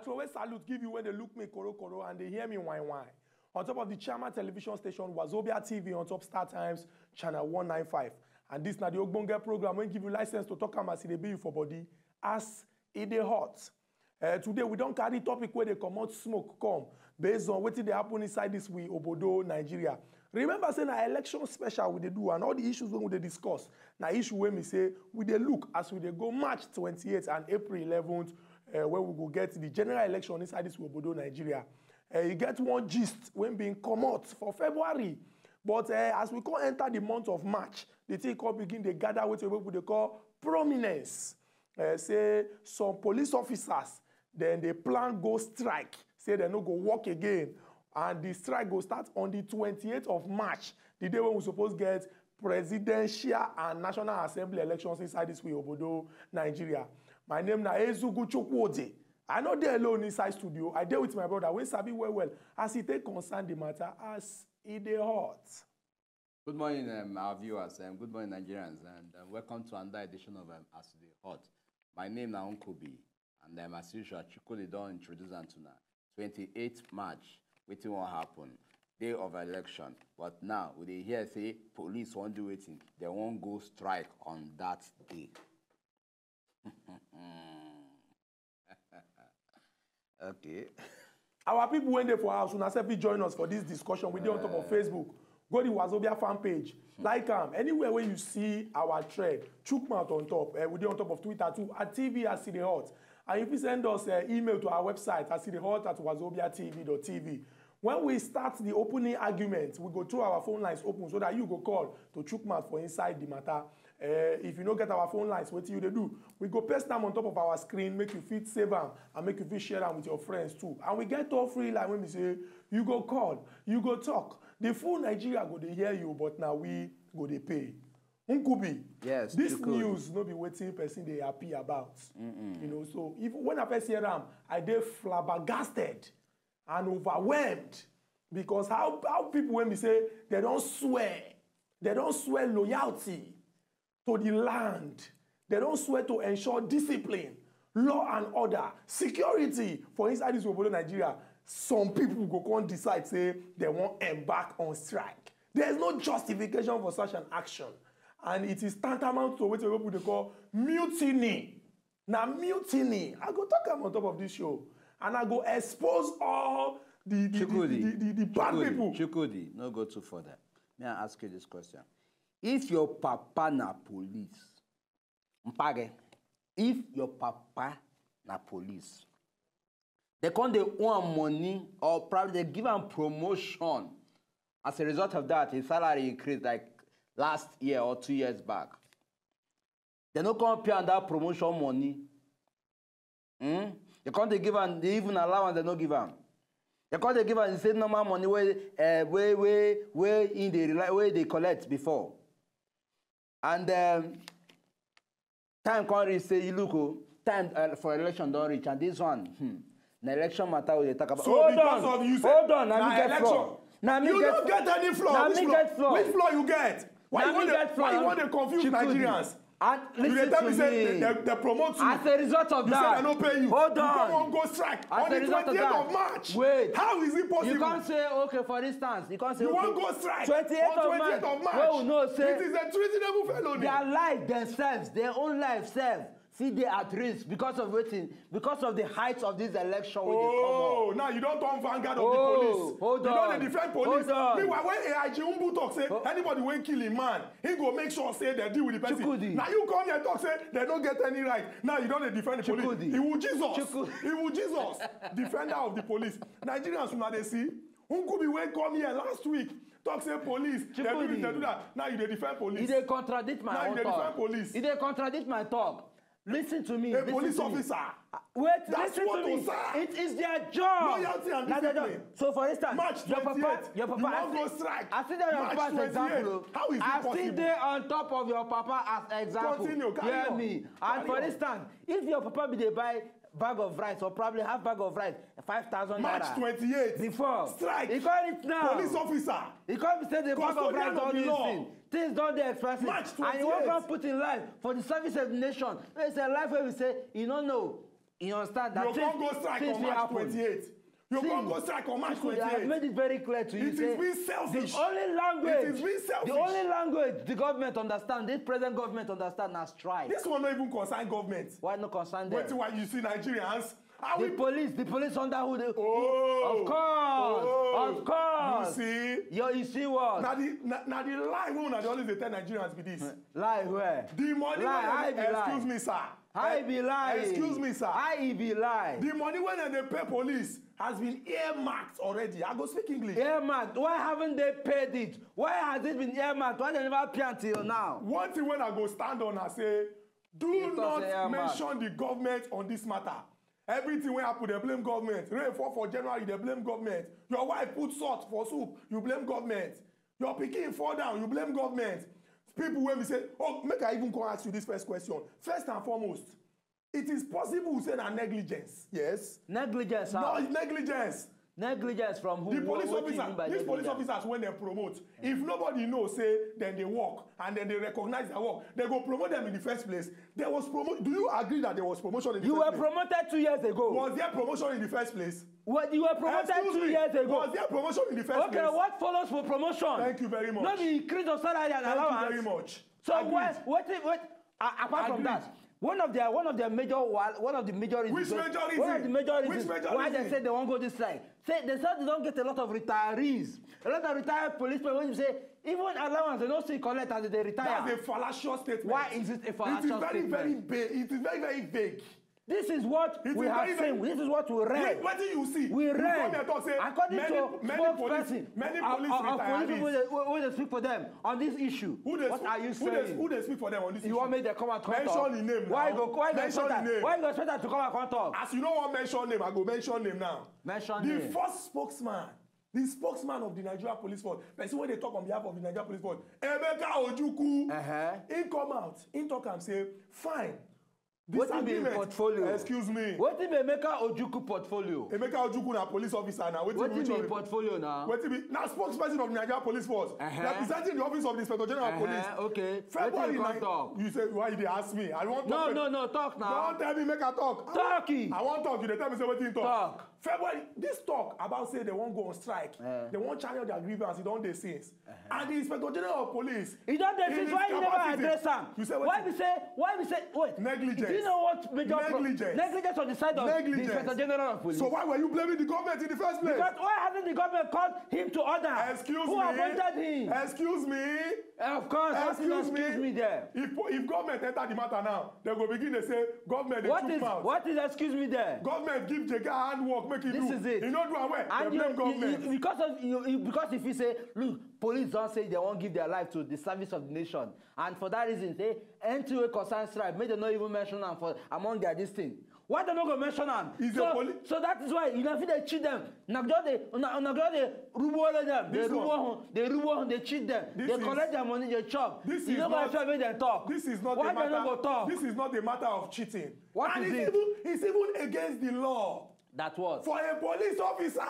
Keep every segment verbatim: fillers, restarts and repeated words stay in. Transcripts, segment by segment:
Chloe salute give you when they look me koro koro and they hear me wine wine. On top of the Chama television station, Wazobia T V on top Star Times, channel one nine five. And this na the Ogbonge program wey give you license to talk am as e dey be you for body, as e dey hot. Uh, today, we don carry topic wey dey comot smoke come based on wetin dey happen inside this we obodo Nigeria. Remember say na election special we dey do, and all the issues wey we dey discuss na issue wey me say we dey look as we dey go March twenty-eighth and April eleventh, uh, where we go get the general election inside this we obodo Nigeria. Uh, e get one gist wey been comot for February, but uh, as we come enter the month of March, the thing come begin dey gather wetin people dey call prominence. Uh, say some police officers then they plan go strike, say they no go work again, and the strike go start on the twenty-eighth of March, the day when we suppose get presidential and national assembly elections inside this way obodo Nigeria. My name na Ezugu Chukwudi. I no dey alone inside studio. I dey with my brother wey sabi well well as e take concern the matter as e dey hot. Good morning, um, our viewers. Um, good morning, Nigerians, and um, welcome to another edition of um, As They Hot. My name na Uncle B, and um, as usual, Chukuli don introduce am to now. twenty-eighth March, wetin wan happen? Day of election. But now, we dey hear say police wan do wetin? They wan go strike on that day. Okay. Our people wey dey for house, una sef fit join us for this discussion. We dey on top of Facebook. Go the Wazobia fan page. Like am. Anywhere where you see our thread, chook mouth on top. Uh, we dey on top of Twitter too, at T V as e dey hot. And you fit send us uh, email to our website, as e dey hot at wazobia T V dot T V. When we start the opening argument, we go throw our phone lines open so that you go call to chook mouth for inside the matter. Uh, if you no get our phone lines, wetin you dey do? We go paste am on top of our screen, make you fit save am and make you fit share am with your friends too. And we get toll free line wey be say you go call, you go talk. The full Nigeria go dey hear you, but na we go dey pay. Nkubi, Yes, this Chukwudi. News no be wetin person dey happy about. You know, so if when I first hear am, I dey flabbergasted and overwhelmed because how how people wey be say they don swear, they don swear loyalty to the land, they don swear to ensure discipline, law and order, security for inside this obodo Nigeria. Some people go come decide say they wan embark on strike. There is no justification for such an action, and it is tantamount to wetin people dey call mutiny. Na mutiny. I go talk am on top of this show, and I go expose all the the the, Chukwudi, the, the, the bad Chukwudi, people. Chukwudi, no go too further. May I ask you this question? If your papa na police, Mpage, if your papa na police, they come dey owe am money or probably they give am promotion. As a result of that, his salary increased like last year or two years back. They no come pay am that promotion money. Hmm? They come dey give am, they even allowance they no give am. They come dey give am the same normal money wey uh, wey wey wey he dey rely wey dey collect before. And um, time come reach say you look o, time uh, for election don reach, and this one hmm, na election matter we dey talk about. So Hold because on, of you say hold on, na na me get election, floor. Na me you get don't floor. Get any floor. Na Which me floor? Get floor. Which floor you get? Why Na you want me to Get floor. why you want to confuse Chukwudi. Nigerians? And You dey listen tell to me say me. They, they, they promote you. As a result of You say that, they no pay you. Hold You on. Come on, go strike As on a the result of twentieth that, of March. Wait. How is it possible? You can't say, okay, for instance, you can't say, You okay, wan go strike twenty-eighth on of March. twentieth of March. Well, we know say It is a treasonable felony. Their life themselves, their own life self, see they at risk because of waiting, because of the height of this election. Wey dey come up. Oh, now you don turn vanguard of Oh, the police. Hold You on. Don dey defend police. Hold on. Meanwhile, when A I G Umbu talk say anybody wey kill a man, he go make sure say they deal with the person. Chukwudi. Now you come here talk say they don't get any right. Now you don't defend the police. Chukwudi. He will Jesus. Chukwudi. He will Jesus. Defender of the police. Nigerians, una dey see. Nkubi wey come here last week talk say police. They do Chukwudi. This, they do that. Now you dey defend police. You dey contradict my Now you own dey talk. Defend police. You dey contradict my talk. Listen to me. A Listen police to me. Officer. Wait, That's listen what to me. to say. It is their job. Loyalty and Na their job. discipline. So, for instance, March your papa, twenty-eight, your papa, you I wan see, go strike. I see that your March papa as twenty-eight. Example. How is it I see possible? There on top of your papa as example. Continue, carry Hear on. Me. And Carry for on. Instance, if your papa be dey buy bag of rice or probably half bag of rice, five thousand naira. March twenty-eight. Before. Strike. He call it now. Police officer. He come say the bag of Custodian rice of don the law. Listen. Things don dey expensive. March And he wan twenty-eight. Come put in life for the service of the nation. It's a life wey we say he no know. You understand that? You can't go strike on March twenty-eight. You can't go strike on March twenty-eight. I have made it very clear to you. It is being selfish. The only language, it is being selfish. The only language the government understand, this present government understand, na strike. This one no even concern government. Why no concern them? Wetin, why you see Nigerians? The police, the police under who? They, oh, of course, oh, of course. You see? Yo, you see what? Now the, now, now the lie wey una dey always dey tell Nigerians be this. Lie where? The money wey, excuse me, sir. How e be lie? Excuse me, sir. How e be lie? The money wey dem dey pay police has been earmarked already. I go speak English. Earmarked? Why haven't they paid it? Why has it been earmarked? Why they never pay until now? One thing wey I go stand on, I say, do not mention the government on this matter. Everything wey happen, they blame government. Rain fall for January, they blame government. Your wife put salt for soup, you blame government. Your pikin fall down, you blame government. People wey be say, oh, make I even come ask you this first question. First and foremost, it is possible say na negligence, yes? Negligence, how? No, it's negligence. Negligence from who? The police officer, these police officers wey dem promote, if nobody know say dem dey work and dem dey recognize their work, dem go promote them in the first place. There was promo-, do you agree that there was promotion in the first place? You were promoted two years ago. Was there promotion in the first place? Well, you were promoted two years ago. Excuse me. Was there promotion in the first place? Okay, what follows for promotion? Thank you very much. No be increase of salary and allowance. Thank you very much. So what, what, what, a-, apart from that, one of their, one of their major wa-, one of the major reasons, one of the major reasons why they say they wan go this strike, say they say they don get a lot of retirees, a lot of retired policemen wey be say even allowance they no still collect as they retire. That's a fallacious statement. Why is it a fallacious statement? It is very, very vague. It is very, very vague. This is what we have seen. This is what we read. Wait, wetin you see? We read. You come here talk say, according to spokesperson, many police retirees, who dey, who dey speak for them on this issue. What are you saying? Who dey speak for them on this issue? You want make dem come out come talk? Mention him name now. Why you go, why you go expect am to come out come talk? As you no wan mention name, I go mention name now. Mention name. The first spokesman, the spokesman of the Nigeria Police Force, person wey dey talk on behalf of the Nigeria Police Force, Emeka Ojukwu, he come out, he talk am say, fine, wetin be him portfolio? Excuse me. Wetin be Emeka Ojukwu portfolio? Emeka Ojukwu na police officer now. Wetin be him portfolio now? Wetin be, na spokesperson of Nigeria Police Force, representing the office of the Inspector General of Police. Okay. February nine. You say, why you dey ask me? I wan talk. No, no, no, talk now. Don't tell me make I talk. Talk. I wan talk. You dey tell me say wetin talk. Talk. February, this talk about say they wan go on strike, they wan channel their grievance, e don dey since. And the Inspector General of Police, e don dey since, why you never address am? You say wetin? Why be say, why be say, wait. Negligence. Do you know what major pro-, negligence on the side of the Inspector General of Police? So why were you blaming the government in the first place? Because why hasn't the government called him to order? Excuse me. Who appointed him? Excuse me. Of course, excuse me there. If, if government enter the matter now, they go begin to say government dey chook mouth. What is excuse me there? Government give Jega handwork, make e do. This is it. E no do am well. They blame government. Because of you, because if you say, look, police don say they wan give their life to the service of the nation, and for that reason, say anything wey concern strike, make dem no even mention am for among their this thing. Why dem no go mention am? So that is why una fit dey cheat dem. Una just dey, una, una just dey rubo dem. Dey rubo, dey rubo, dey cheat dem. Dey collect their money, dey chop. You no go try make dem talk. Why dem no go talk? This is not a matter of cheating. What is it? And it's even against the law. That what? For a police officer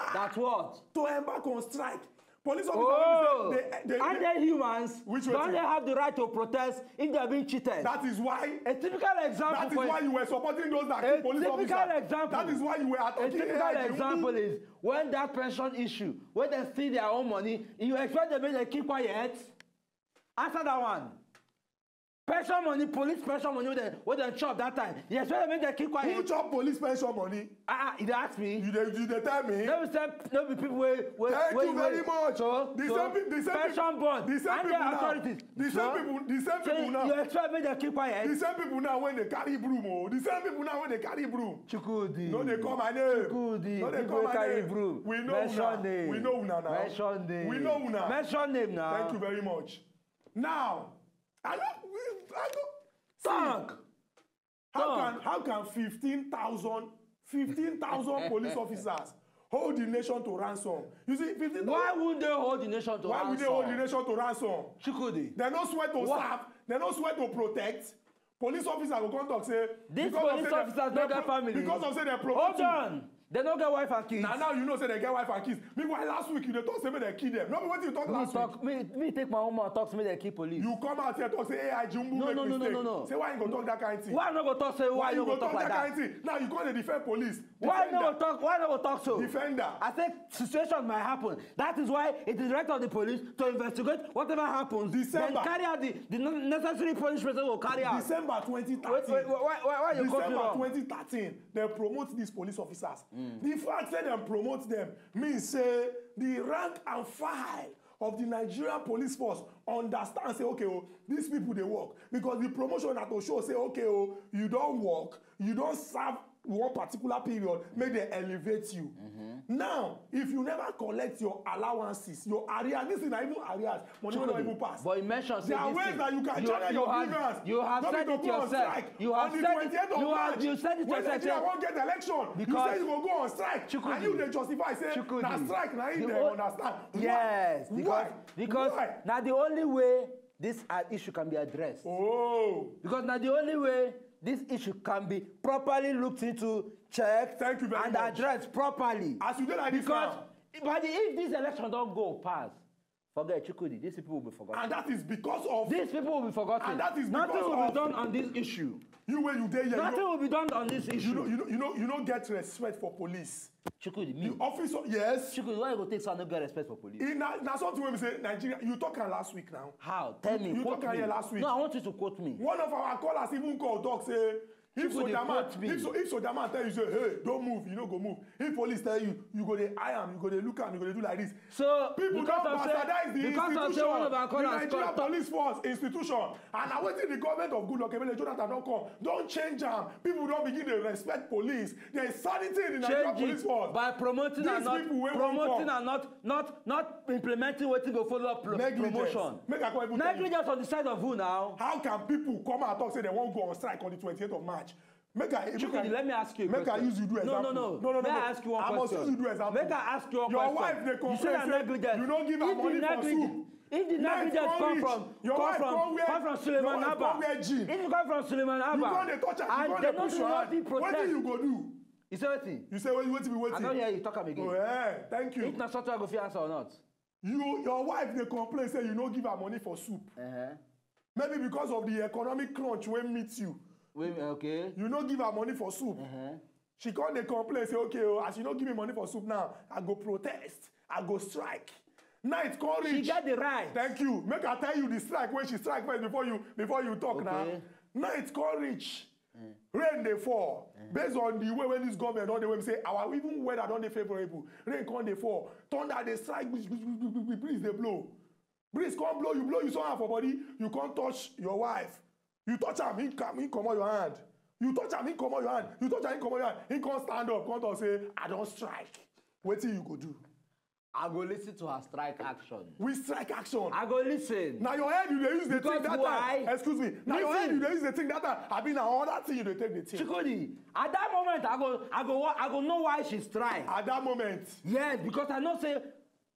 to embark on strike. Police officers, oh, they, they, they, aren't they humans? Which way? Don't they have the right to protest if they are being cheated? That is why. A typical example. That is why you were supporting those that kill police officers. A typical example. That is why you were attacking. A typical example is when that pension issue, when they steal their own money, you expect them make they keep quiet? Answer that one. Pension money, police pension money wey dem, wey dem chop that time. Yes, wey dem make dem keep quiet. Who chop police pension money? Ah, ah, you dey ask me? You dey, you dey tell me? No be say, no be people wey, wey, wey, wey. Thank you very much. So, the same pe-, the same people, pension board, the same people now. The same people, the same people now. You expect make dem keep quiet? The same people now when they carry broom, oh. The same people now when they carry broom. Chukwudi. No dey call my name. Chukwudi. No dey call my name. We know una. We know una now. Mention name. We know una. Mention name now. Thank you very much. Now, I don't, I don't, see, talk. How can, how can fifteen thousand, fifteen thousand police officers hold the nation to ransom? You see, fifteen thousand. Why would they hold the nation to ransom? Why would they hold the nation to ransom? Chukwudi. They no swear to serve. They no swear to protect. Police officer go come talk say, these police officers no get family. Because of say they promote you. Hold on. They no get wife and kids. Now, now you know say they get wife and kids. Meanwhile, last week you dey talk say make they kill them. No be wetin you talk me last talk, week. Me, me take my own mouth talk say make they kill police. You come out here talk say, "Hey, I Jumbo no, make no, no, mistake." No, no, no. Say why you go talk that kind thing? Why I no go talk say why, why you go talk, talk like that? Kind thing? Now you come dey defend police. Why no go talk? Why no go talk so? Defender. I say situation might happen. That is why it is right of the police to investigate whatever happens. December. Then carry out the, the necessary punishment they will carry out. December twenty thirteen. Wait, wait, why, why, why you December twenty thirteen. They promote these police officers. Mm. The fact say them promote them means say the rank and file of the Nigerian police force understand say okay oh these people they work because the promotion na to show say okay oh you don't work you don't serve one particular period make they elevate you. Mm-hmm. Now if you never collect your allowances your arrears this is na even arrears money wey don even pass. But you mention say there are ways that you can channel your grievance. You have said it yourself. You have said it. You have you said it yourself. When Nigeria wan get election, you say you go go on strike and you dey justify say na strike na im dem understand. Yes, because because na the only way this uh, issue can be addressed. Oh. Because now the only way this issue can be properly looked into, checked, Thank you very and much. Addressed properly. As you did like this because now. But if this election don't go pass, forget Chukudi, these people will be forgotten. And that is because of these people will be forgotten. And that is because nothing will of, be done on this issue. You when you there, nothing you know, will be done on this issue. You know, you know, you know, you don't get respect for police. Chukwudi, me. The office of, yes. Chukwudi, why you go take so I no get respect for police? E na na something wey be say Nigeria, you talk am last week now. How? Tell me. You talk am here last week. No, I want you to quote me. One of our callers even call talk say if soldier man if so if soldier man tell you say hey don't move you no go move if police tell you you go dey eye am you go dey look am you go dey do like this. So people don bastardize the institution the Nigeria police force institution and na wetin the government of Goodluck Ebele Jonathan don come don change am people don begin dey respect police there is sanity in the Nigeria police force. By promoting and not promoting and not not not implementing wetin go follow up promotion. Negligence. Make I come even tell you. Negligence on the side of who now? How can people come out talk say they wan go on strike on the twenty-eighth of March? Make I make I let me ask you a question. Make I use you do example. No, no, no. No, no, no. May I ask you one question? I must use you do example. Make I ask you one question. Your wife dey complain say you no give her money for soup. If the negligence come from come from come from Suleiman Abba, if you come from Suleiman Abba, you come dey touch her, you come dey push your hand. Wetin you go do? You say wetin? You say wetin be wetin? I no hear you talk am again. Oh, eh, thank you. If na something I go fit answer or not? You, your wife dey complain say you no give her money for soup. Uh-huh. Maybe because of the economic crunch wey meet you. Wait, okay. You no give her money for soup. Uh-huh. She come dey complain say okay oh, as you no give me money for soup now, I go protest, I go strike. Night come reach. She get the right. Thank you. Make I tell you the strike wey she strike first before you before you talk okay. Now. Night come reach. Mm. Rain dey fall mm. Based on the way wey this government don dey wey be say our even weather don dey favourable rain come dey fall thunder dey strike breeze breeze breeze breeze breeze dey blow breeze come blow you blow you somehow for body you come touch your wife you touch am he come he comot your hand you touch am he comot your hand you touch am he comot your hand he come stand up come talk say I don strike wetin you go do. I go listen to her strike action. We strike action. I go listen. Na your head you dey use dey think that why? Time. Excuse me. Na your head you dey use dey think that time. Abi na other thing you dey take dey think. Chikudi, at that moment I go I go I go know why she strike. At that moment. Yes, because I know say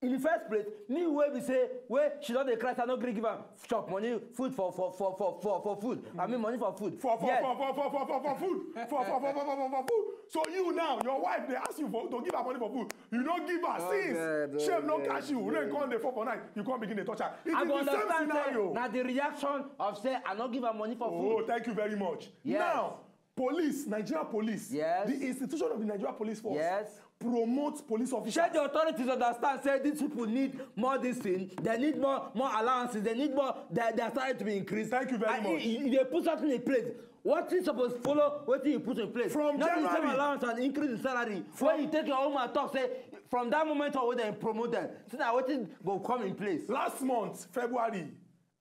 in the first place me wey be say wey she don dey cry say I no gree give am chop money food for for for for for for food I mean money for food for for yes. For for for for for for food for for for for for for food so you now your wife dey ask you for to give her money for food you no give her oh, since God, shame oh, no God, catch you rain come dey fall for night you come begin dey touch her it I is the same scenario. Na the reaction of say I no give her money for oh, food. Oh thank you very much yes. Now police nigeria police yes. The institution of the nigeria police force yes. Promote police officers. Shey the authorities understand say these people need more this thing, they need more more allowances, they need more their their salary to be increased. Thank you very and much. E e dey put something in place. Wetin suppose follow wetin you put in place. From not January. Not the same allowance and increase in salary. From when you take your own man talk say from that moment on wey dem promote them, see na wetin go come in place. Last month, February,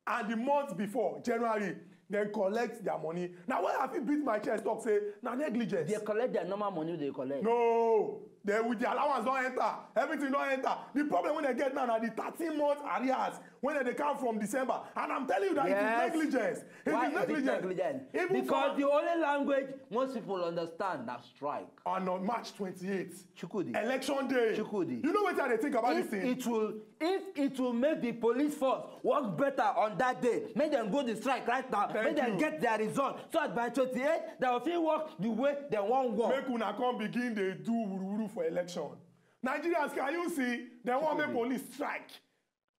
and the month before january dem collect their money na why I fit beat my chest talk say na negligence. They collect their normal money they collect. No. Then with the allowance don enter, everything don enter. The problem wey dem get now na the thirteen month arrears wey dem dey count from December. And I'm telling you that it is negligence. It is negligence. Even because the only language most people understand na strike. And on March twenty-eighth, Chukwudi, election day. Chukwudi. You know wetin I dey think about this thing? If it will, if it will make the police force work better on that day, make dem go the strike right now, make dem get their result, so that by twenty-eight, dem go fit work the way dem wan work. Make una come begin dey do wuruwuru for election. Nigerians, can you see? Dem wan make police strike.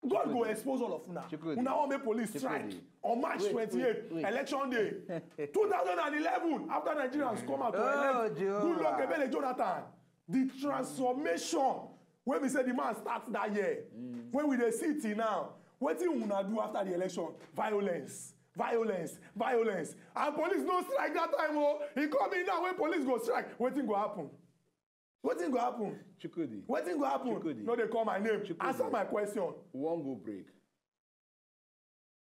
God go expose all of una. Una wan make police strike on March twenty-eight, election day. Two thousand and eleven, after Nigerians come out to elect Goodluck Ebele Jonathan, the transformation wey be say the man start that year, wey we dey see till now, wetin una do after the election? Violence, violence, violence. And police no strike that time o. E come in now wey police go strike. Wetin go happen? Wetin go happen? Chukwudi. Wetin go happen? Chukwudi. No dey call my name. Chukwudi. Answer my question. We wan go break.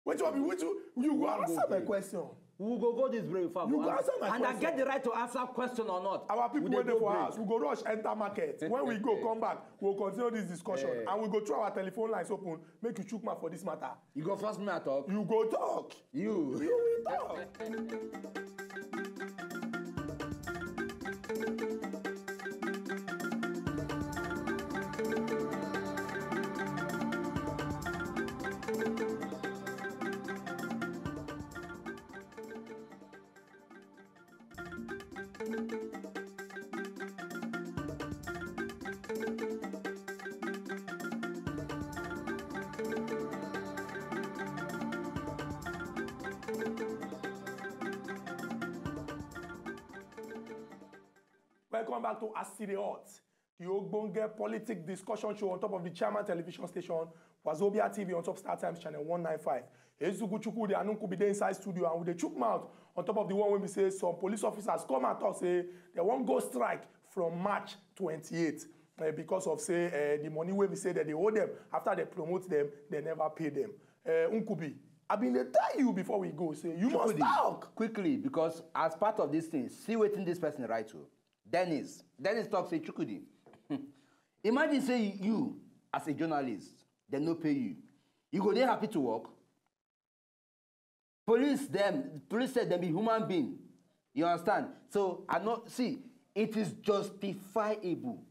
Which one be which? You go answer my question. We go go this break before. You go answer my question. And I get the right to answer question or not. Our people wey dey for house, we go rush enter market. When we go come back, we go continue this discussion. And we go throw our telephone lines open. Make you chook mouth for this matter. You go force me to talk. You go talk. You. You will talk. Welcome back to As E Dey Hot, the ogbonge politic discussion show on top of the Chairman Television Station, Wazobia T V, on top Star Times Channel one nine five. Ezugu Chukwudi and Nkubi dey inside studio, and we dey chook mouth on top of the one wey be say some police officers come and talk say dem wan go strike from March twenty-eight, eh, because of say, eh, the money wey be say dem dey owe dem after dem promote dem, dem never pay dem. Eh, Nkubi, I been dey tell you before we go say you must talk quickly, because as part of this thing, see wetin this person write o. Dennis, Dennis talk say, Chukwudi, imagine say you, as a journalist, dem no pay you. You go dey happy to work? Police dem, police sef dem be human being. You understand? So I no see, it is justifiable.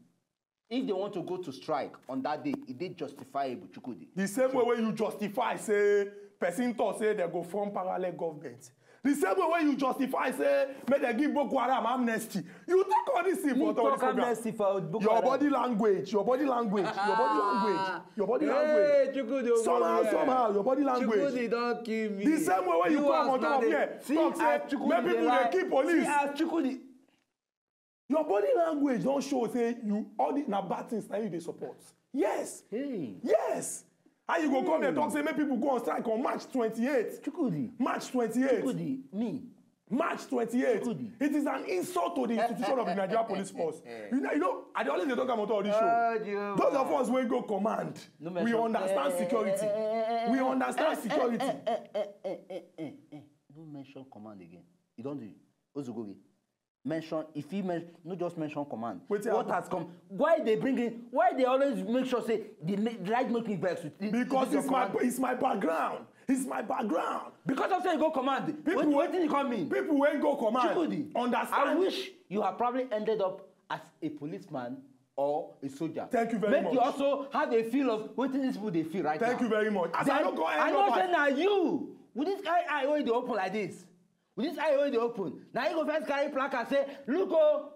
If they want to go to strike on that day, e dey justifiable, Chukwudi. The same way wey you justify say person talk say dem go form parallel government, the same way wey you justify say make dem give Boko Haram amnesty, you talk all this thing for talk amnesty for Boko Haram. Your body language, your body language, your body language, your body language. Somehow, somehow, your body language. Chukwudi don kill me. The same way wey you come on top of here talk say make people dey kill police. Your body language don show say you all the na bad things na you dey support. Yes. Hey. Yes. How you go come here talk say make people go on strike on March twenty-eight? Chukwudi. March twenty-eight. Chukwudi, me. March twenty-eight. Chukwudi. It is an insult to the institution of the Nigeria Police Force. You know, you know, I dey always dey talk about all this show. Those of us wey go command, we understand security. We understand security. No mention command again. You don do it. Ozugogi. Mention, if he mention, no just mention command. Wetin happen? What has come? Why they bring in? Why they always make sure say the right make me vex with this? Because it's my, it's my background. It's my background. Because of say you go command. People wetin you come mean? People wey go command. Chukwudi, understand. I wish you have probably ended up as a policeman or a soldier. Thank you very much. Make you also have a feel of wetin these people dey feel right now. Thank you very much. As I no go end up as, I know say na you with this kind eye wey dey open like this. With this eye wey dey open, na him go first carry placard say, look o,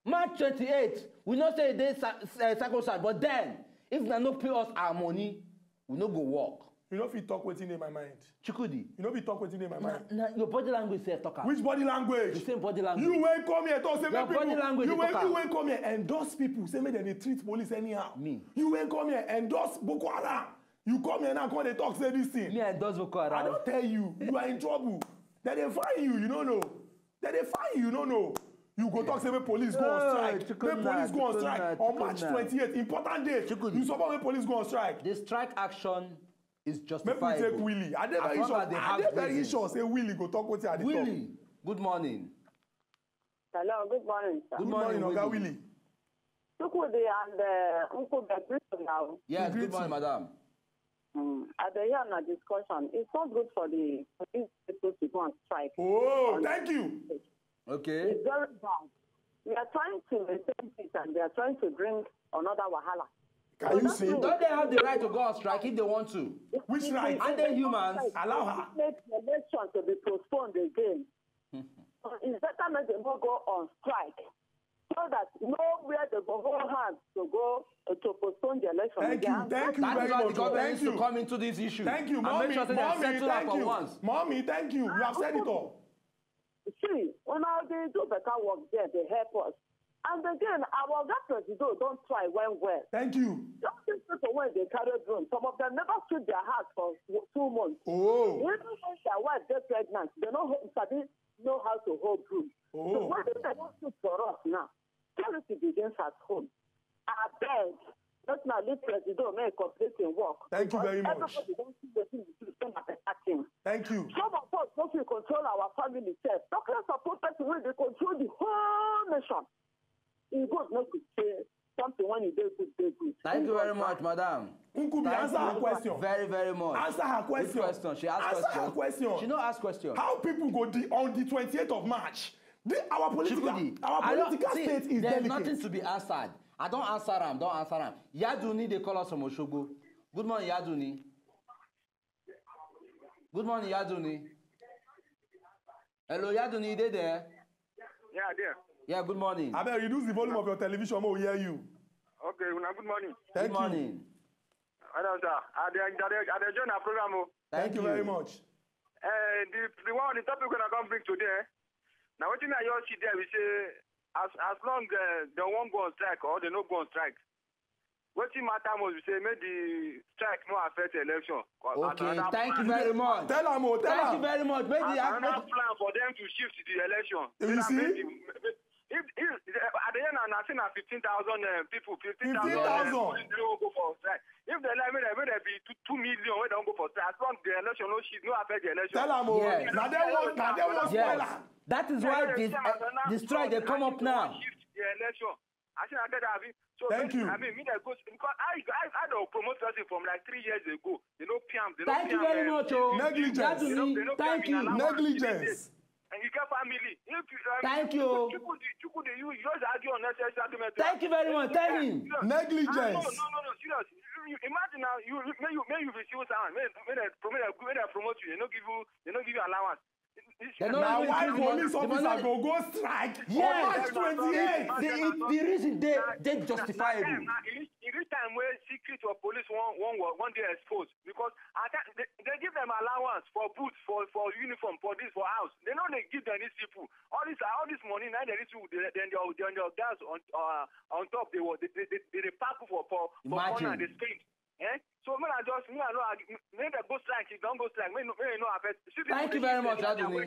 March twenty-eight, we know say e dey sa- eh, sacrosanct, but then, if una no pay us our money, we no go work. You no fit talk wetin dey my mind. Chukwudi, you no fit talk wetin dey my mind. Na your body language sef talk am. Which body language? The same body language. You wey come here talk say make people. Your body language dey talk am. You wey come here endorse people say make dem dey treat police anyhow. Me. You wey come here endorse Boko Haram. You come here now come dey talk say this thing. Me I endorse Boko Haram. I don tell you, you are in trouble. Dem dey find you, you no know. Dem dey find you, you no know. You go talk say make police go on strike. Make police go on strike on March twenty-eight, important day. You support make police go on strike. The strike action is justifiable. Make we take Willie. I dey very sure. I dey very sure say Willie go talk wetin I dey talk. Willie, good morning. Hello, good morning, sir. Good morning, Oga Willie. Chukwudi and uh, Uncle Bebrito now. Yes, good morning, madam. Mm. At the end of discussion, it's not good for the for these people to go on strike. Oh, thank you. Okay. It's very bad. They are trying to maintain peace and they are trying to bring another wahala. Can you see? Don't they have the right to go on strike if they want to? Which right? Are they humans? Allow her. Make the election to be postponed again. It's better make them not go on strike so that nowhere they go hold hands to go uh, to postpone the election. Thank again. You, thank you that very is why much. The government needs to come into this issue. Thank you, mommy. Make sure mommy, thank you. Once. Mommy, thank you. You have said it all. See, when I they do better work there, they help us. And again, our oga presido don try well well. Thank you. Some these people wey dey carry drone, some of them never sweep their house for two months. Oh. Even when their wife get pregnant, they no sabi know how to hold broom. Oh. So what if they wan cook for us now? Charity begins at home. I beg, let my lead presido make complete im work. Thank you very much. Everybody don see wetin you do, say na better thing. Thank you. Some of us no fit control our family sef. Talk less of person wey dey control the whole nation. E good make we say something when e dey good dey good. Thank you very much, madam. Nkubi, answer her question. Very, very much. Answer her question. Good question. She asked answer question. Her question. She no ask question. How people go the on the twenty-eighth of March? The, our political, Chikudi, our political see, state is there's delicate. Nothing to be answered. I don't answer him. Don't answer him. Yaduni, they call us from Oshogbo. Good morning, Yaduni. Good morning, Yaduni. Hello, Yaduni, you there? Yeah, there. Yeah, good morning. I beg reduce the volume of your television, we hear you. Okay, una good morning. Thank good morning. You. Hello, sir. I dey, I dey, I dey join our program. Oh. Thank, Thank you, you very much. Uh, the, the one, the topic when I come bring today, eh? Now, what you know, you see there, we say, as, as long uh, they won't go on strike or they no go on strike, wetin matter most be say make the strike no affect the election. Okay, thank you very much. Tell am o, tell am. Thank you very much. Make the another plan for them to shift the election. You see? If if at the end na say na fifteen thousand uh, people, fifteen thousand uh, people go for strike. If they like, make there be two, two million wey don go for strike, as long the election no shift, no affect the election. Tell am o. Yes. Na dem wan, na dem wan spoil am. That is why the, uh, the strike dey come up now. Shift the election. I say I get that. So thank you. I mean, me that goes because I I I don't promote person from like three years ago. They no piam. They no thank you very much. Oh, negligence. Thank you. Negligence. And you get family. If you, um, thank you. Chukwudi, Chukwudi, you just argue unnecessary argument. Thank you very much. Tell him. Negligence. No, no, no, no, serious. Imagine now, you may you may you refuse someone. May may they promote you. They no give you. They no give you allowance. Na why police officer go go strike on March twenty-eight? The reason dey dey justifiable. E reach time wey secret or police wan wan wan dey exposed because they give them allowance for boots, for for uniform, for this, for house. They no dey give them these people. All this all this money na dem these people dey dem dey gas on on top dey dey dey pack for for for corner dey spend. Eh? So me I just me I know I, me that go strike, it don't go strike. Me no me no affect. Thank you very much, Adoni.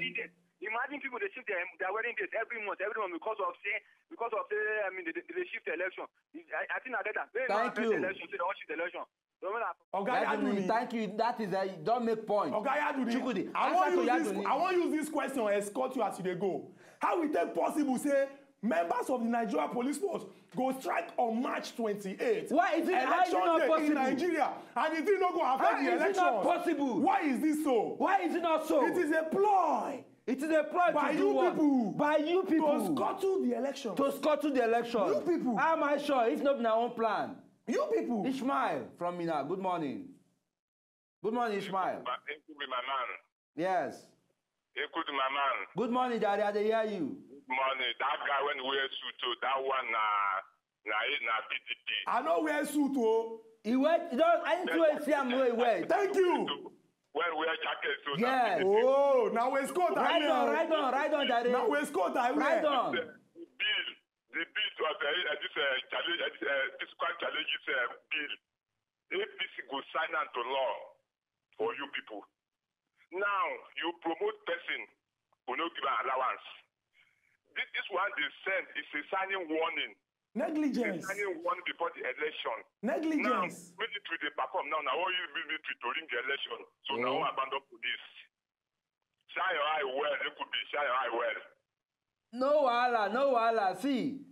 Imagine people they shift their, their wedding dates every month, every month because of say because of say I mean they, they shift the election. I, I think I get that. They Thank you. The election, they don't shift the election. Oga Yaduni, thank you. That is a don't make point. Oga Yaduni, Chukudi, I want use this. I want use this question escort you as you dey go. How we take possible say members of the Nigeria Police Force go strike on March twenty-eight. Why is it, how is it not possible? Election day in Nigeria, and e no go affect the election. How is it not possible? Why is this so? Why is it not so? It is a ploy. It is a ploy by you people. By you people. To scuttle the election. To scuttle the election. You people. How am I sure if not in our own plan? You people. Ishmael from Mina. Good morning. Good morning, Ishmael. It could be my man. Yes. It could be my man. Good morning, Daddy. I dey hear you. Good morning. That guy when wear suit too, that one na na na P D P. I no wear suit o. He wear he don anything wey see am wey he wear. Thank you. When wear jacket so. Yes. Oh, na waistcoat I wear. Ride on, ride on, ride on, Daddy. Na waistcoat I wear. Ride on. The bill, the bill to uh, this uh, challenge, uh, this uh, physical challenges uh, bill. A P C go sign am to law for you people. Now, you promote person, we no give an allowance. This, this one they send is a signing warning. Negligence. A signing warning before the election. Negligence. Now, military they perform now. Now, all you military to ring the election. So oh. Now, abandon police. Shine your eye well. It could be shine your eye well. No wahala, no wahala. See,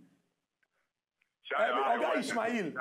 Oga Ishmael,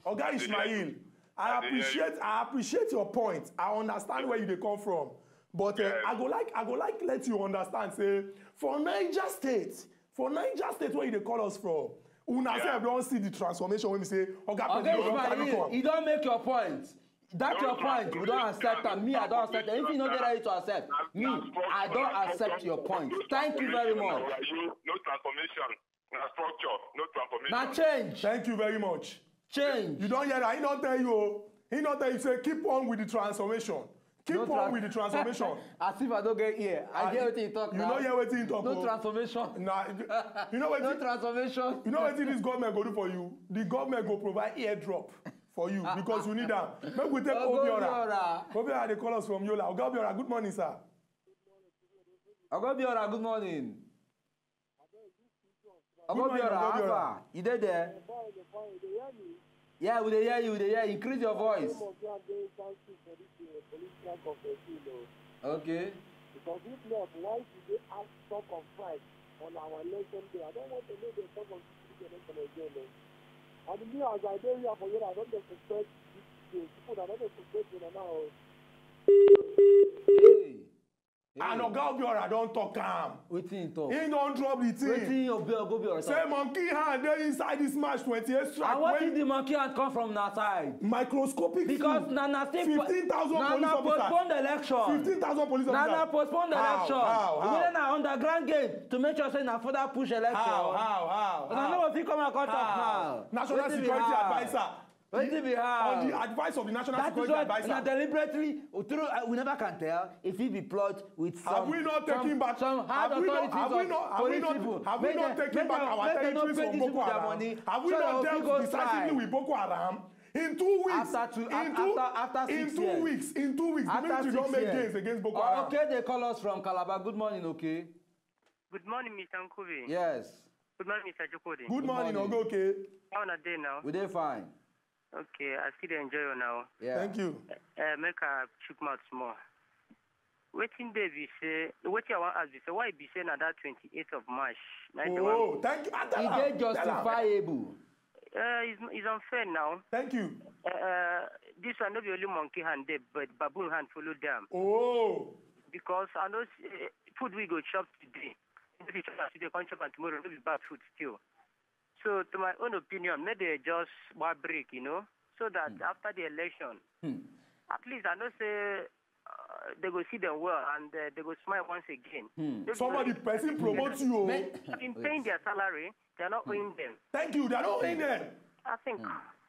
Oga Ishmael, I appreciate I appreciate your point. I understand where you dey come from, but uh, I go like I go like let you understand say for Niger State, for Niger State where you dey call us from, una sef don see the transformation wey be say Oga President don carry come. You don make your point. That your point, we don't accept am. Me, I don't accept am. If you no dey ready to accept, me, I don't accept your point. Thank you very much. No transformation. Na structure, no transformation. Na change. Thank you very much. Change. You don hear that? He don tell you. He don tell you say keep on with the transformation. Keep on with the transformation. As if I don't get here. I hear wetin you talk now. You no hear wetin you talk. No transformation. Na you know wetin. No transformation. You know wetin this government go do for you? The government go provide airdrop for you because you need am. Make we take Obiora. Obiora dey call us from Yola. Oga Obiora, good morning, sir. Oga Obiora, good morning. Oga Obiora, how far? You dey there? Yeah, we dey hear you, we dey hear you. Increase your voice. Okay. Because if not, why should they ask talk of fight on our election day? I don't want to know the talk of this election again. Oh. And me, as I dey here for here, I don't dey suspect this thing. People, I don't dey suspect una now. Oh. Hey. And Oga Obiora don talk am. Wetin he talk? He don drop the thing. Wetin Obi Oga Obiora talk? Say monkey hand dey inside this March twenty-eight strike. And where did the monkey hand come from na side? Microscopic. Because na na still fifteen thousand police officers. Na na postpone the election. Fifteen thousand police officers. Na na postpone the election. How? How? How? Whether na underground game to make sure say na further push election. How? How? How? Una no go fit come out come talk now. National Security Adviser. Wetin be how? On the advice of the National Security Adviser. That is why na deliberately, through, uh, we never can tell if he be plot with some. Have we not taken back? Some hard authorities of police people. Have we not taken back our territories from Boko Haram? Have we not dealt decisively with Boko Haram? In two weeks, after two, in two, after, after six years. In two weeks, in two weeks, the military don make gains against Boko Haram. Okay, they call us from Calabar. Good morning, okay. Good morning, Mister Nkubi. Yes. Good morning, Mister Chukudi. Good morning, Ogoke. How una dey now? We dey fine. Okay, I still dey enjoy you now. Yeah. Thank you. Uh, make I chook mouth small. Wetin dey be say, wetin I wan ask be say, why be say na that twenty-eighth of March? Na the one. Oh, thank you. E dey justifiable. Uh, it's, it's unfair now. Thank you. Uh, this one no be only monkey hand dey, but baboon hand follow them. Oh. Because I know uh, food we go chop today. If you chop am today, come chop am tomorrow, no be bad food still. So, to my own opinion, make they just one break, you know, so that after the election, at least I know say uh, they go see them well and uh, they go smile once again. Somebody, person promote you. Been paying their salary, they're not owing them. Thank you. They're not owing them. I think.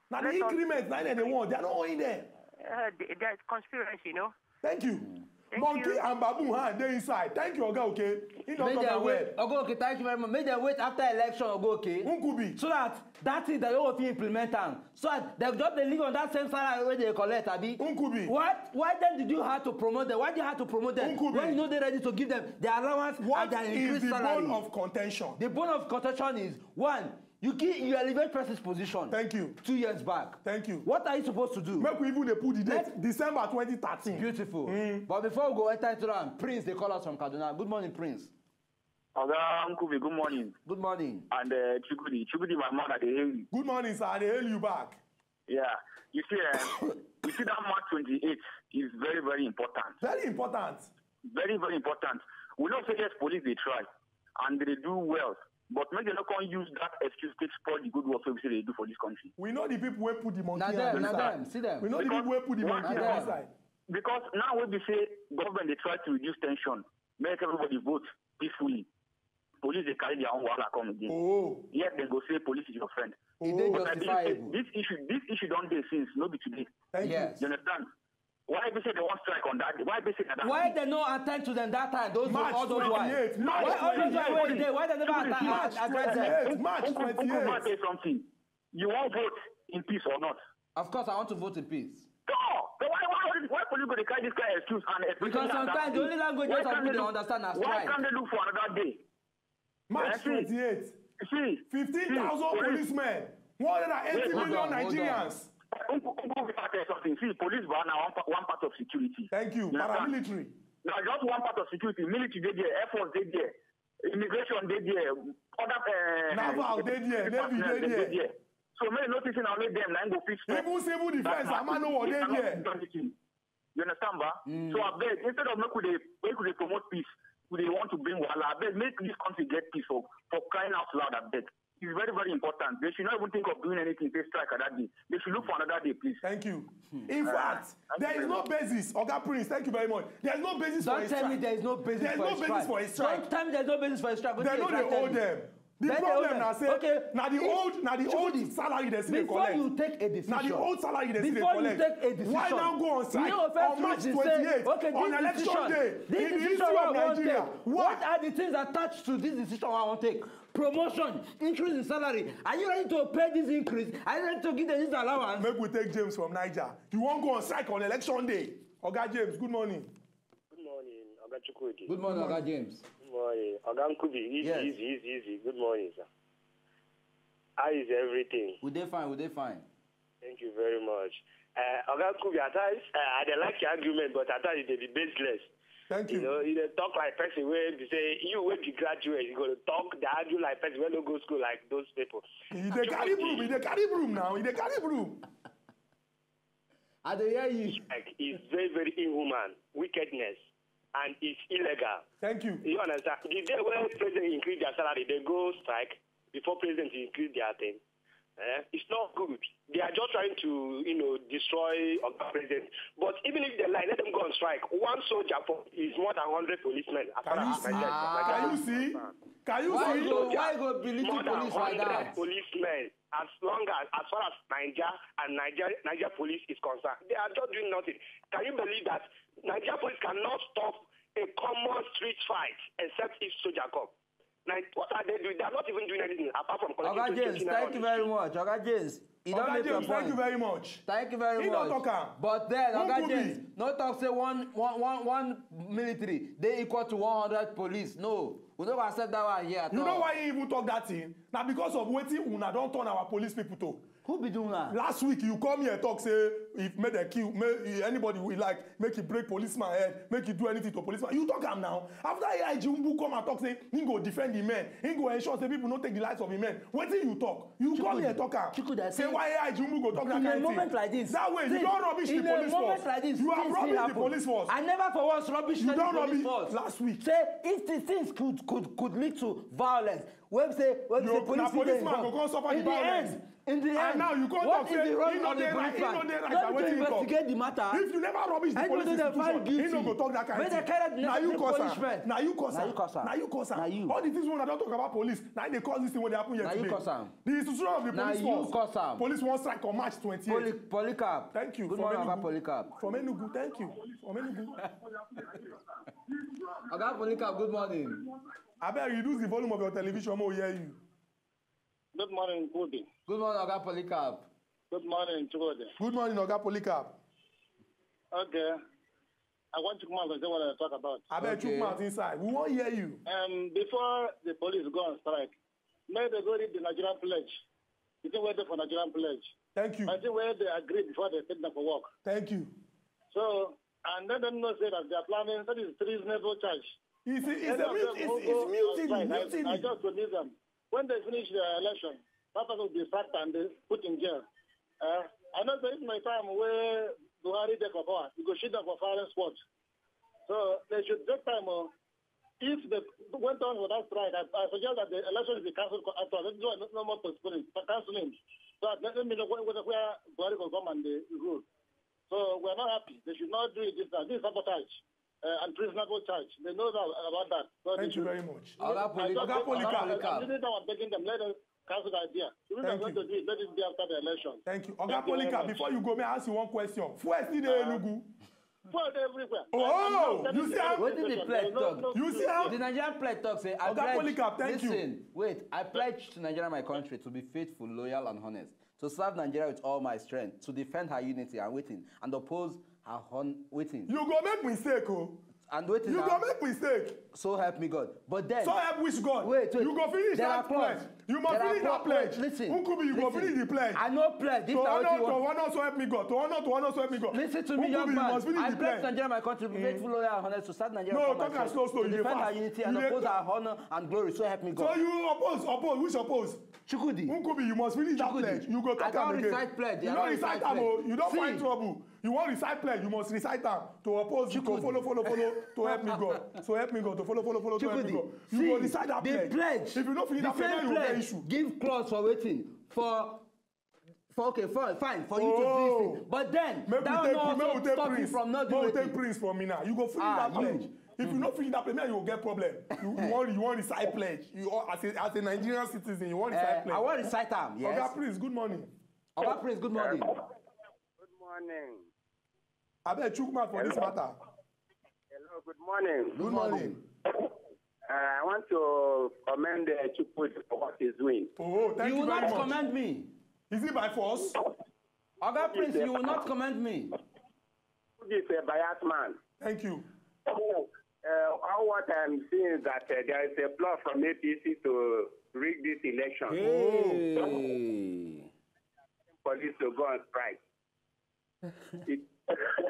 Now the increment, now they want. They're not owing them. Uh, there's conspiracy, you know. Thank you. Monkey and baboon hand dey inside. Thank you, Oga. Okay. He don talk am well. Oga, okay. Thank you very much. Make them wait after election, Oga, okay. Nkubi. So that that thing that they go fit implement am. So that they just dey live on that same salary wey they collect, abi. Nkubi. What? Why then did you have to promote them? Why did you have to promote them? Nkubi. When you know they're ready to give them the allowance and their increased salary? What is the bone of contention? The bone of contention is one. You give, you elevate person's position. Thank you. Two years back. Thank you. What are you supposed to do? Make we even dey put the date. December twenty thirteen. Beautiful. But before we go enter into that, Prince dey call us from Kaduna. Good morning, Prince. Oga Nkubi, good morning. Good morning. And uh, Chukudi, Chukudi, my man, I dey hail you. Good morning, sir. I dey hail you back. Yeah. You see, uh, you see that March twenty-eighth is very, very important. Very important. Very, very important. We know say yes, police dey try and they dey do well. But make dem no come use that excuse take spoil the good work wey we say they do for this country. We know the people wey put the monkey hand inside. Na them, na them. See them. We know the people wey put the monkey hand inside. Because now wey be say government dey try to reduce tension, make everybody vote peacefully. Police dey carry their own wahala come again. Oh. Yet dem go say police is your friend. E dey justifiable. This issue, this issue don dey since, no be today. Thank you. Yes. You understand? Why be say they wan strike on that day? Why be say that? Why they no attend to them that time? Those March all those why? March twenty-eight. Why all those why wey dey? Why they never attack, address them? March twenty-eight. March twenty-eight. Something. You wan vote in peace or not? Of course, I want to vote in peace. No. So why why why police go dey carry this kind of excuse and especially because sometimes the only language wey some people dey understand na strike. Why can't they look for another day? March twenty-eight. See, fifteen thousand policemen, one hundred and eighty million Nigerians. Uncle, uncle, make I tell you something. See, police ba na one, pa- one part of security. Thank you. Paramilitary. Na just one part of security. Military dey there, air force dey there, immigration dey there, other uh, naval dey there, navy dey there. So make you notice na only dem na im go fit stop. Even civil defense, Amano Wode there. You understand, ba? So I beg, instead of make we dey, make we dey promote peace, we dey want to bring wahala. I beg, make this country get peace for, for crying out loud, I beg. It's very, very important. They should not even think of doing anything. They strike at that day. They should look for another day, please. Thank you. In fact, there is no basis. Oga Prince, thank you very much. There is no basis for a strike. Don't tell me there is no basis for a strike. Don't tell me there is no basis for a strike. They no dey owe them. The problem na say, okay, na the old, na the old salary they still dey collect. Before you take a decision, na the old salary they still dey collect. Before you take a decision, why now go on strike on March twenty-eighth, on election day, in the history of Nigeria? What are the things attached to this decision I wan take? Promotion, increase in salary. Are you ready to pay this increase? Are you ready to give them this allowance? Make we take James from Niger. You wan go on strike on election day? Oga James, good morning. Good morning, Oga Chukwudi. Good morning, Oga James. Good morning, Oga Nkubi. Easy, easy, easy, easy. Good morning, sir. How is everything? We dey fine, we dey fine. Thank you very much. Uh, Oga Nkubi, at times, uh, I dey like your argument, but at times e dey be baseless. Thank you. You know, you dey talk like person wey be say, you wey be graduate, you go dey talk, dey argue like person wey no go school like those people. You dey carry broom, you dey carry broom now, you dey carry broom. I dey hear you. Like, it's very, very inhuman, wickedness, and it's illegal. Thank you. You understand? The day when president increase their salary, they go strike before president increase their thing. Eh? It's not good. They are just trying to, you know, destroy our president. But even if they lie, let them go on strike. One soldier for, is more than hundred policemen. As far as Nigeria is concerned. Can you see? Can you see? Why go, why go belittle police like that? More than hundred policemen. As long as, as far as Niger and Niger, Niger police is concerned, they are just doing nothing. Can you believe that Niger police cannot stop a common street fight except if soldier come? Like, what are they doing? They are not even doing anything apart from collecting Oga James, thank you very much. Oga James, you don make your point. Thank you very much. Thank you very much. But then, Oga James, no talk say one, one, one, one military dey equal to one hundred police. No, we no go accept that one here at all. You know why he even talk that thing? Na because of wetin una don turn our police people to. Who be do una? Last week you come here talk say if make dem kill, make anybody we like, make e break policeman head, make e do anything to policeman. You talk am now. After A I G Umbu come and talk say he go defend the men, he go ensure say people no take the lives of the men. Wetin you talk? You come here talk am. Say why A I G Umbu go talk that kind thing? In a moment like this, that way you don rubbish the police force. You have rubbish the police force. I never for once rubbish the police force. Last week. Say if the things could, could, could lead to violence, wey be say, wey be say police fit dey involved. Na policeman go come suffer the violence. In the end, in the end, and now you come talk say he no dey right, he no dey right. What is the role of the police? Not to investigate the matter. If you never rubbish the police institution, he no go talk that kind thing. Make dem carry the necessary punishment. Na you cause am. Na you cause am. Na you cause am. All the things wey una don talk about police, na dey cause this thing wey dey happen here today. Na you cause am. The institution of the police force. Police wan strike on March twenty-eighth. Polycarp. Thank you. Good morning, Oga Polycarp. From Enugu. Thank you. From Enugu. Oga Polycarp, good morning. Abeg, reduce the volume of your television, make we hear you. Good morning, Nkubi. Good morning, Oga Polycarp. Good morning, Chukwudi. Good morning, Oga Polycarp. Okay. I want Chukwuma to say what I talk about. Abeg, okay. Chukwuma inside. We wan hear you. Um, before the police go on strike, make dem go read the Nigerian pledge. The thing wey dey for Nigerian pledge. Thank you. I think where they agree before they take them for work. Thank you. So, and let them know say that they are planning, that is treasonable charge. It's, it's, a, it's, it's mutiny, mutiny. I, I just believe them. When they finish their election, that person will be sacked and they put in jail. Uh, I know say if my time wey Buhari dey for power, you go shoot them for firing squad. So they should take time. Uh, if they went on with that strike, I, I suggest that the election should be cancelled after. Let's do no, no more postponing, but cancelling. So let, let me know where, where, where Buhari go come and they rule. So we're not happy. They should not do it this time. This is sabotage. Uh, and treasonable charge. They know that, about that. So thank you very much. Oga Polycarp. I'm sitting down and begging them, let them cancel the idea. If they're going to do it, let it be after the election. Thank you. Oga Polycarp, before you go, may I ask you one question? Fuel still dey Enugu? Fuel dey everywhere. Oh, you see how? Wetin the pledge talk? You see how? The Nigerian pledge talk say, I pledge. Oga Polycarp, thank you. Listen, wait. I pledge to Nigeria, my country, to be faithful, loyal, and honest, to serve Nigeria with all my strength, to defend her unity and wetin, and oppose her hon-, wetin. You go make mistake, oh. And wetin You go now? Make mistake. So help me God. But then, So help which God? Wait, wait. You go finish There are that pledge. clause. You must There are finish that clause. Pledge. Listen, Nkubi, you go listen. Finish the pledge. I know pledge. If To na honor, wetin you to want. Honor, so help me God. To honor, to honor, so help me God. Listen to me, Nkubi, young you man. must finish I the pledge pledge. Nigeria, my country, to be faithful, loyal, and honest, to serve Nigeria No, for my talk and sake, slow, slow. to You dey defend her fast. unity You and dey uphold her honor and glory. So help me So God. You oppose, oppose, which oppose? Chukwudi. Nkubi, you must finish that Chukwudi. Pledge. You go I talk am don again. Recite pledge. You I don don recite recite am o. pledge. You don See. Find trouble. You wan recite pledge, you must recite am to oppose, to Chukwudi. Follow, follow, follow, to help me God. So help me God, to follow, follow, follow, to help me Chukwudi. God. You See, go recite that the pledge. Pledge. If you no finish The that pledge, same then you go get pledge. Issue. Give clause for wetin? For for okay, fine, fine, for you to do Oh. this thing. But then Make that we take, will make we not take stop you Prince. From not Make we doing take it. Prince from me now. You go finish Ah, that you. Pledge. If you no finish that pledge, you go get problem. You, you wan, you wan recite pledge. You are, as a, as a Nigerian citizen, you wan recite Eh, pledge. I wan recite am. Yes. Oga Prince, good morning. Oga Prince, good morning. Good morning. Abeg, chook mouth for this matter. Hello, good morning. Good morning. Uh, I want to commend uh, Chukwudi for what he's doing. Oh, thank You you, will very not much. Commend me. Is it by force? Oga Prince, you will not commend me. Chukwudi is a biased man. Thank you. Uh, all what I'm seeing is that uh, there is a plot from A P C to rig this election. Hey. Police to go on strike. It,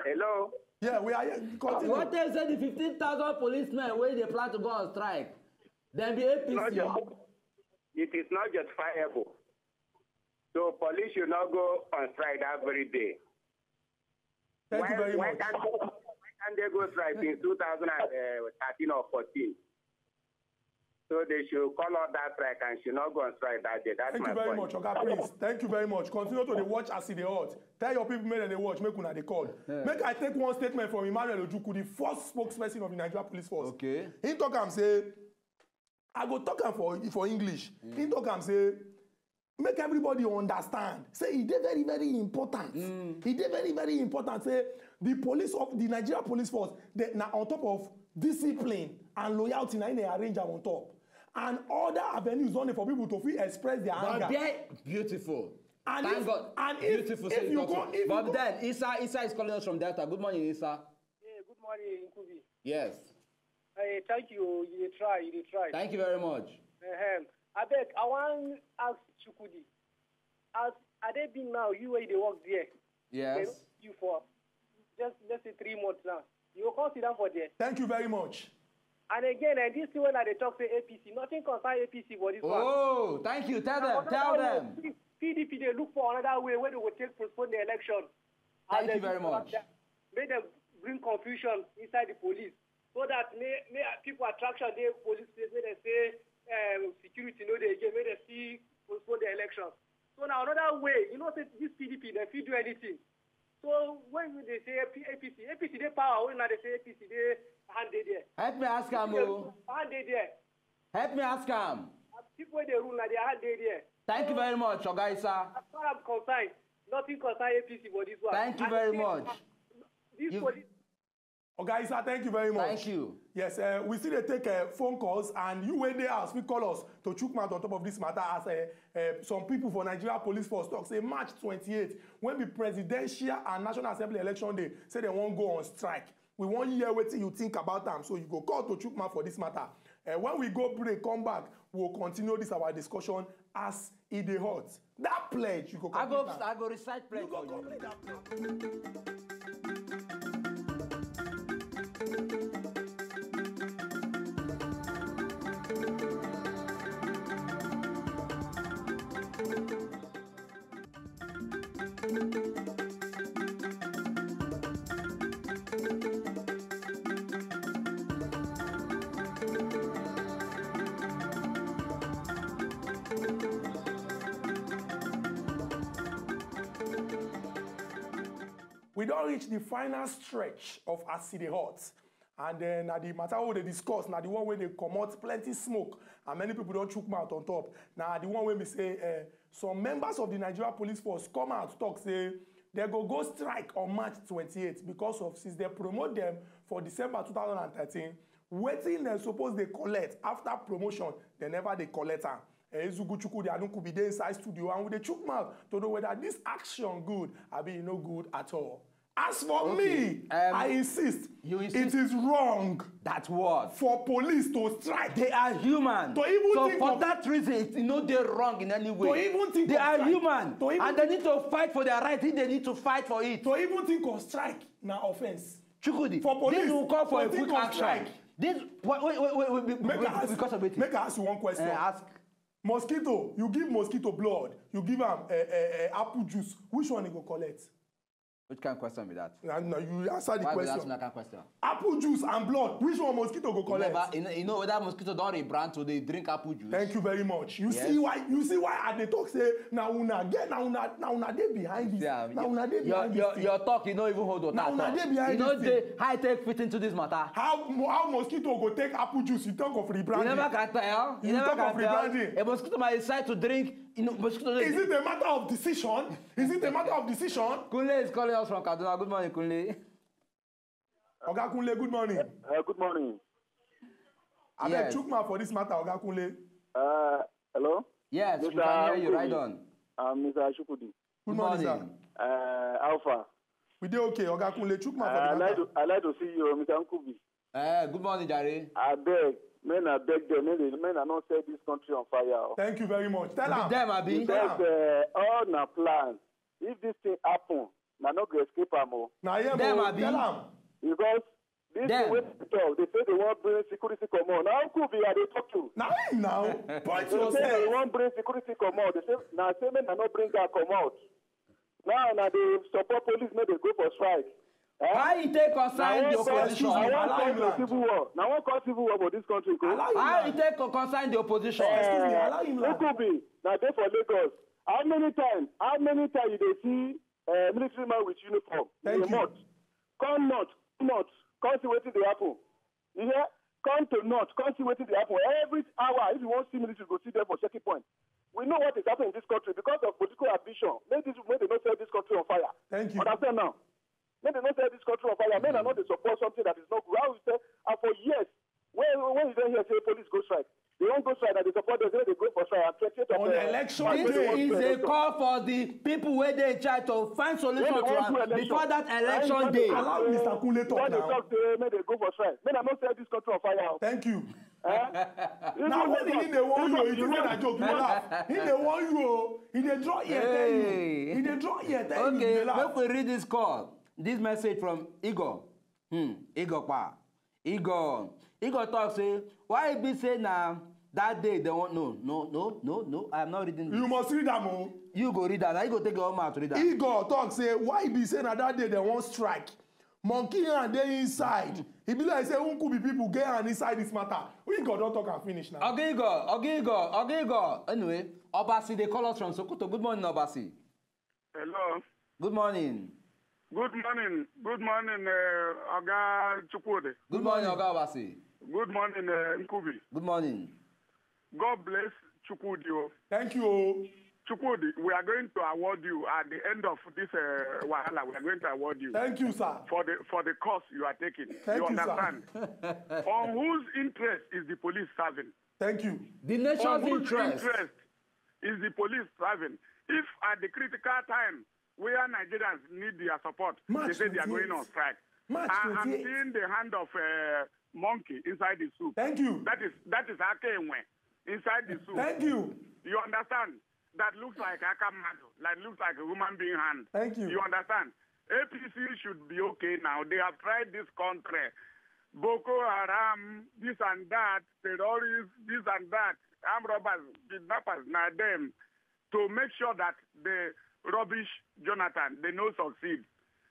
hello? Yeah, we are here. Continue. What they say the fifteen thousand policemen wey dey plan to go on strike, dem be Not A P C. just, it is not justifiable. So police should not go on strike that very day. Thank you Why- very why much. Can't, why can't they go strike since two thousand thirteen or fourteen? So they should call out that strike and should not go on strike that day. That's Thank my you very point. Much, Oga Prince. Thank you very much. Continue to dey watch as e dey hot. Tell your people make dem dey watch, make una dey call. Make I take one statement from Emmanuel Ojukwu, the first spokesperson of the Nigeria Police Force. Okay. He talk am say, I go talk am for, for English. He talk am say, make everybody understand. Say e dey very, very important. E dey very, very important. Say the police of the Nigeria Police Force, they, na on top of discipline and loyalty, na im they arrange am on top. And other avenues don dey for people to fit express their anger. But there, beautiful. And Thank if, God. And if, Beautiful. If Say you you go, talk. If But you go, then, Isa, Isa is calling us from Delta. Good morning, Isa. Yeah, good morning, Nkubi. Yes. Uh, thank you. You dey try. You dey try. Thank you very much. Uh-huh. I beg. I wan ask Chukwudi. As I dey been now, you wey dey work there. Yes. You for just let's say three months now. You go come sit down for there. Thank you very much. And again, and this thing when I dey talk say A P C, nothing concern A P C for this one. Oh, thank you. Tell them. Tell them. P D P dey look for another way wey they go take postpone the election. Thank you very much. Make dem bring confusion inside the police so that may, may people attraction dey police station. Make dem say um, security no dey again. Make dem still postpone the election. So now another way, you know, say this P D P dem fit do anything. So when they say A P C, A P C dey power. When now they say A P C dey hand dey there. Help me ask am o. Hand dey there. Help me ask am. People wey dey rule na their hand dey there. Thank you very much, Oga Isa. As far as concern, nothing concern A P C for this one. Thank you very much. This police. Oga Isa, thank you very much. Thank you. Yes, uh, we still dey take uh, phone calls, and you wey dey house, we call us to chook mouth on top of this matter as uh, uh, some people for Nigeria Police Force talk say March twenty-eight, when be presidential and National Assembly election day, say they wan go on strike. We wan hear wetin you think about am, so you go call to chook mouth for this matter. Uh, when we go break, come back, we will continue this our discussion as e dey hot. That pledge, you go I go, complete am. I go recite pledge You go for you. Complete that pledge. We don reach the final stretch of As E Dey Hot. And then na the matter wey we dey discuss, na the one wey dey comot plenty smoke and many people don chook mouth on top. Na the one wey be say uh, some members of the Nigeria Police Force come out talk say they go go strike on March twenty-eight because of since they promote them for December two thousand and thirteen, wetin dem suppose dey collect after promotion, they never dey collect am. Ezugu Chukwudi Anukubi dey inside studio and we dey chook mouth to know whether this action good abi e no good at all. As for Okay, me, um, I insist. You insist. It is wrong That word. For police to strike. They are human. To even So think for of that reason, it, you know, they're wrong in any way. To even think They of are strike. human. To even And they need to fight for their right if they need to fight for it. To even think of strike na offense. Chukudi, For police this will call for to a think quick of action. strike. This, wait, wait, wait, wait, wait, Make I ask, because of it. Make I ask you one question. Uh, ask. Mosquito, you give mosquito blood, you give am uh, uh, uh, apple juice. Which one he go collect? Which kind of question be that? Now, now you answer the Why you question. Ask me that kind of question? Apple juice and blood. Which one mosquito go You collect? Never, you know, you know whether mosquito don't rebrand to they drink apple juice. Thank you very much. You Yes. see why? You see why I dey talk say na una get na una na una dey behind this. Yeah, Na una dey your, behind your, this. Thing. Your talk, you know, even hold on. Na una dey behind You know, this thing. They high tech fit into this matter. How mo- how mosquito go take apple juice? You talk of rebranding. You never can tell. You, you never talk can of tell. Rebranding. A mosquito might decide to drink. You know, mosquito. Is it a matter of decision? Is it a matter of decision? Kunle is calling us from Kaduna. Good morning, Kunle. Oga Kunle, good morning. Uh, good morning. I yes. Beg Chukma for this matter, Oga Kunle. Uh, hello? Yes, Mister we can hear you. Right on. Uh, Mister Shukudi. Good morning, sir. Uh, Alpha. We dey okay, Oga Kunle. Chukma for the matter. I like to, I like to see you, Mister Nkubi. Uh, good morning, Jare. I beg, men, I beg them, men, men are not set this country on fire. Oh. Thank you very much. Tell them. Them, Abi. Because uh, all na plan. If this thing happen, na no go escape am o. Na here dem o, abi? Tell am. Because this thing wey dem talk, they say they wan bring security comot. Na who be I dey talk to? Na him now. Point yourself. They say they wan bring security comot. They say na say make dem no bring am comot. Now na dey support police make dem go for strike. Eh? How e take concern the opposition? Na one cause civil war. Na one cause civil war for this country. How e take concern the opposition? Excuse me, allow him land. Who be na dey for Lagos? How many times? How many times you dey see uh, military man with uniform in a month? Come north, north, come see wetin dey happen. You hear? Come to north, come see wetin dey happen. Every hour, if you wan see military, go see them for checking point. We know what is happening in this country because of political ambition. Make this, make they not set this country on fire. Thank you. Understand now? Make they not set this country on fire. Men are not to support something that is not good. How we say, and for years, when, when you don't hear say police go strike, they won't go strike and they support them, they go for strike and twenty-eight of On the election day. This is a call for the people where they try to find solution to am before that election day. Allow Mister Kunle talk now. When they talk, say, make they go for strike. Men are not set this country on fire. Thank you. Eh? Now, what did they want you? It is not a joke. You laugh. He they want you. He they draw here, tell you. He they draw here, tell you. Okay, make we read this call. This message from Igor. Hmm, Igor Pa. Igor. Igor talk say, why e be say na that day they want, no, no, no, no, no, I am not reading this. You must read am o. You go read am. Na you go take your own mouth read am. Igor talk say, why e be say na that day they wan strike? Monkey hand dey inside. E be like say Nkubi people get hand inside this matter. Igor don talk am finish now. Oga Igor, Oga Igor, Oga Igor. Anyway, Obasi dey call us from Sokoto. Good morning, Obasi. Hello. Good morning. Good morning. Good morning, uh, Oga Chukwudi. Good morning, Oga Obasi. Good morning, uh, Nkubi. Good morning. God bless Chukwudi o. Thank you o. Chukwudi, we are going to award you at the end of this uh, wahala. We are going to award you. Thank you, sir. For the for the course you are taking. Thank you, sir. You understand? On whose interest is the police serving? Thank you. The nation's interest. On whose interest is the police serving? If at the critical time where Nigerians need their support, they say they are going on strike. March twenty-eight. I am seeing the hand of a monkey inside the soup. Thank you. That is that is Akenwe inside the soup. Thank you. You understand? That looks like Akamado, like looks like a human being hand. Thank you. You understand? A P C should be okay now. They have tried this country. Boko Haram, this and that, terrorists, this and that, armed robbers, kidnappers, now them to make sure that the rubbish Jonathan, they no succeed.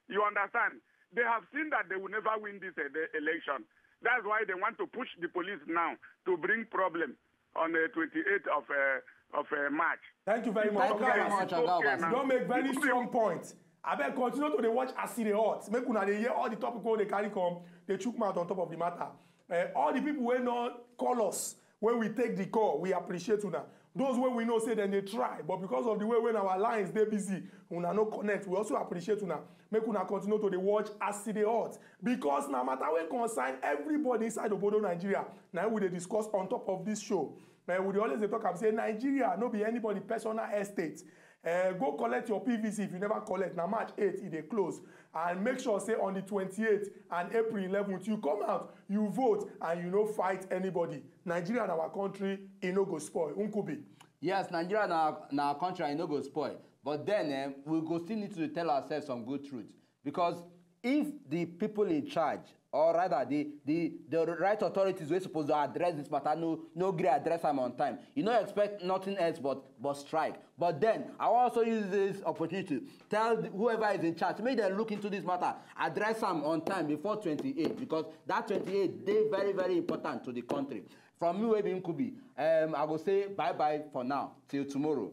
You understand? They have seen that they will never win this uh, election. That's why they want to push the police now to bring problem on the twenty-eighth of uh, of uh, March. Thank you very much. Thank you very much, Oga Obasi. Don't make very strong points. I beg continue to dey watch as e dey hot. Make una dey hear all the topic wey dey carry come. Dey chook mouth on top of the matter. Uh, all the people wey no call us when we take the call, we appreciate una. Those wey we know say dem dey try, but because of the way when our lines dey busy, una no connect. We also appreciate una. Make una continue to dey watch as e dey hot because na matter wey concern everybody inside obodo Nigeria. Na we dey discuss on top of this show. Uh, we dey always dey talk am say Nigeria no be anybody personal estate. Uh, go collect your P V C if you never collect. Now March eighth, it dey close. And make sure say on the twenty-eighth and April eleventh, you come out, you vote, and you no fight anybody. Nigeria and our country, e no go spoil. Nkubi. Yes, Nigeria na na our country and e no go spoil. But then eh, we go still need to tell ourselves some good truth. Because if the people in charge, or rather the the the right authorities wey suppose to address this matter no no gree address am on time, you no expect nothing else but but strike. But then I wan also use this opportunity to tell the, whoever is in charge, make dem look into this matter, address am on time before twenty-eight, because that twenty-eight dey very very important to the country. From me wey be Nkubi, um, I go say bye bye for now till tomorrow.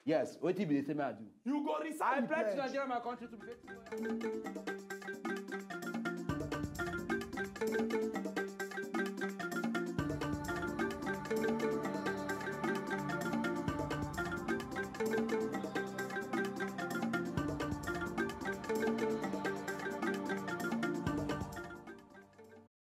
Yes, wetin be the same I do. You go resign. I pledge to Nigeria, my country, to be faithful.